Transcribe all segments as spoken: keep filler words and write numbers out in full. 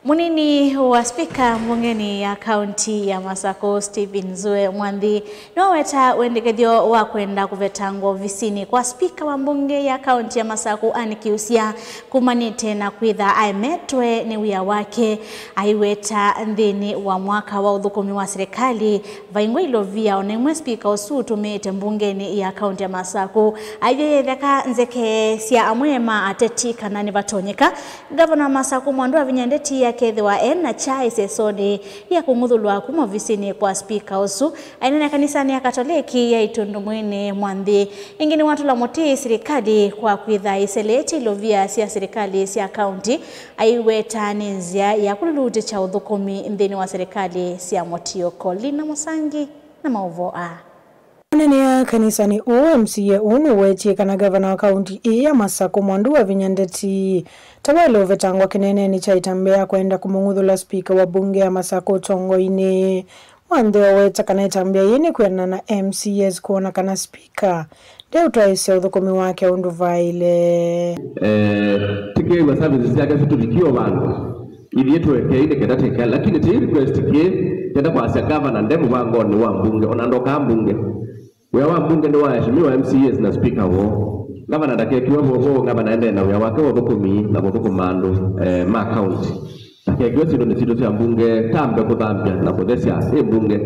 Mũnini wa spika mbungeni ya kaunti ya Masakũ, Stephen Zue Mwanthi, nĩwaweta wendekethyo wa kwenda kũvetangwa ovisinĩ kwa spika wa mbunge ya kaunti ya Masakũ, Ann Kiusya, kumanĩte na kwĩtha aemetwe nĩ wĩa wake. Aiweta nthĩnĩ wa mwaka wa ũthũkũmi wa serikali, vaingwa ilovia ona imwe spika ũsu ũtũmĩĩte mbungenĩ ya kaunti ya Masakũ. Aivye yetheka nzeke sya amwe ma ateti kana nĩvatonyeka Ngavana wa Masakũ Mwandu Wavinya Ndeti akethĩwa e na kya ĩsesonĩ ya kũng'uthũlwa kuma ovisinĩ kwa spika ũsu. Aineena kanisanĩ ya Katoleki ya Itundumwini Mwanthi. Ĩngĩ nĩwatũla mũtĩ silikalĩ kwa kwĩtha ĩseleetye ilovia sya silikalĩ sya kaunti, aiweta nĩ nzĩa ya kũlulutĩkya ũthũkũmi nthĩnĩ wa silikalĩ sya mũtiũko. Lina Mũsangi na maũvoo aa. Ũneenea kanisanĩ ũũ, M C A ũũ nũwetie kana ngavana wa kaunti ĩĩ ya Masakũ Mwandu Wavinya Ndeti ta waĩle ũvetangwa kĩneenenĩ kya ĩtambya ya kwenda kũmũng'uthũla spika wa mbunge ya Masakũ ũtongoinĩ. Mwanthi aweta kana ĩtambya yĩĩ nĩ kwĩanana na M C As kwona kana spika ndeũtwaĩsya ũthũkũmi wake ũndũ vaĩle. Eh, tĩkĩĩw'a services syake situvikie o vandũ. Ithyĩ tũekei nĩ kenda tĩkea, lakini tĩ request kĩ kenda kwasya gavana nde mũvangonĩ wa mbunge, ona ndokaa mbunge. Wĩa wa mbunge nĩ wa aheshimiwa M C As na speaker woo. Gavana ndakekiwe vovo, gavana endee na wĩa wake wa ũthũkũmi na kũthũkũma andũ, eh, ma county. Ndakekiwe syĩndũnĩ sitũ sya mbunge, tambe kũthambya na kũthesya ĩ mbunge.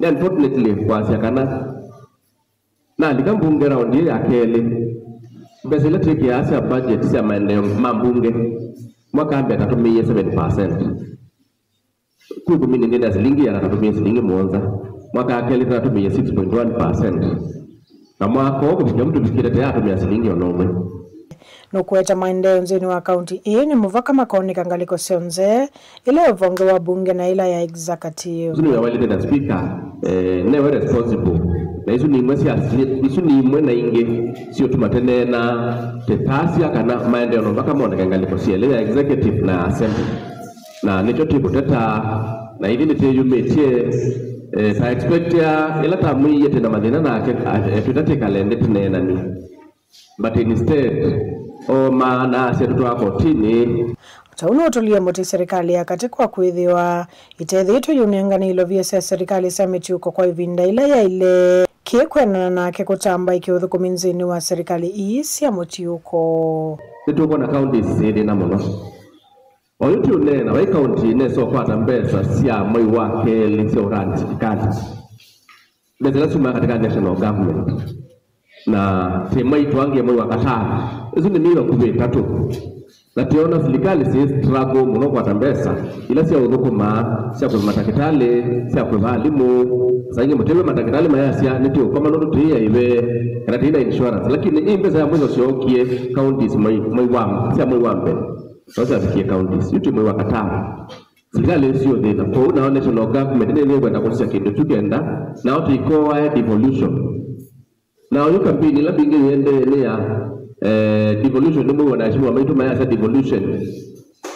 Nĩ unfortunately kwasya kana nalika mbunge raundi ĩĩ ya kelĩ, mbesa ila twĩkĩaa sya budget sya maendeeo ma mbunge, mwaka wa mbee tatũmĩie seven percent. Kwĩ ĩkũmi nĩ ndĩ na silingi ĩana, tatũmĩie silingi mũonza. Mwaka wa kelĩ tatũmĩie six point one percent. Na mwaka ũũ kũvikĩa vu tũvikĩte tayatũmĩa silingi ona ũmwe. Nũkũweta maendeeo nthĩnĩ wa kaunti ĩĩ nĩ mũvaka makoneka ngalĩko syonthe, ĩla ya ũvonge wa mbunge na ĩla ya executive. Ũsu nĩwe waĩlĩte na speaker, eh, newe responsible. Na isu nĩ imwe sya, isu nĩ imwe na ingĩ siũtuma tũneena tũtasya kana maendeeo no mpaka moneke ngalĩko syelĩ, ya executive na assembly. Na nĩkyo twĩkũteta, na ithyĩ nĩtwĩyumĩtye, eh, ta expect ya ĩla tamwĩie twĩ na mathĩna nake, eh, twĩta twĩkale nthĩ tũneenanie. But instead, oomaa na asya tũtwaa kotinĩ. O ta ũu nũũtũlie mũtĩ serikali ya katĩ kwa kwĩthĩwa ĩtethĩĩtwe yũnengane ilovia sya serikali sya mĩtiũko kwa ĩvinda ĩla yaĩle, kĩĩ kwĩanana nake kũtamba ĩkĩũthũkũmi nthĩnĩ wa serikali ii sya mũtiũko. Nĩtũkwona counties syĩ thĩna mũno. Oyu tũũneena vai kaunti ĩnesa ũkwata mbesa sya mwei wa kelĩ sya ũrani silikali. Mbesa ila syumaa katika national government. Na twĩ mwei tũangĩe mwei wa katano. Ĩsu nĩ myei vakuvĩ ĩtatũ. Na twĩona silikali syĩ struggle mũno kwata mbesa ila sya ũthũkũma, sya kũĩva matakĩtalĩ, sya kũĩva alimũ. Saa ingĩ mũtĩw'e matakĩtalĩ mayasya nĩtũũkoma nũndũ tũiaĩve kana tũi na insurance. Lakini ĩ mbesa ya mwiso syookie counties mwei, mwei wa, sya mwei wa mbee. Nao syavikie counties. Yu twĩ mwei wa katano. Silikalĩ ĩsu yĩ thĩna. Kwoou nao national government nĩnĩkwenda kũsisya kĩndũ kyu kenda nao tũikoae devolution. Na oyu campaign ĩla mbingĩ yĩendee nĩ ya, eh, devolution, nĩ mwĩw'o na aheshimiwa maitũ mayasya devolution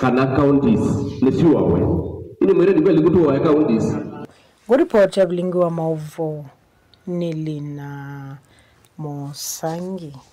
kana counties nĩsyũawe. Ĩndĩ mwĩre nĩ kweli kũtũae counties. Ngũripoti ya vilingi wa maũvoo nĩ Lina Mũsangi.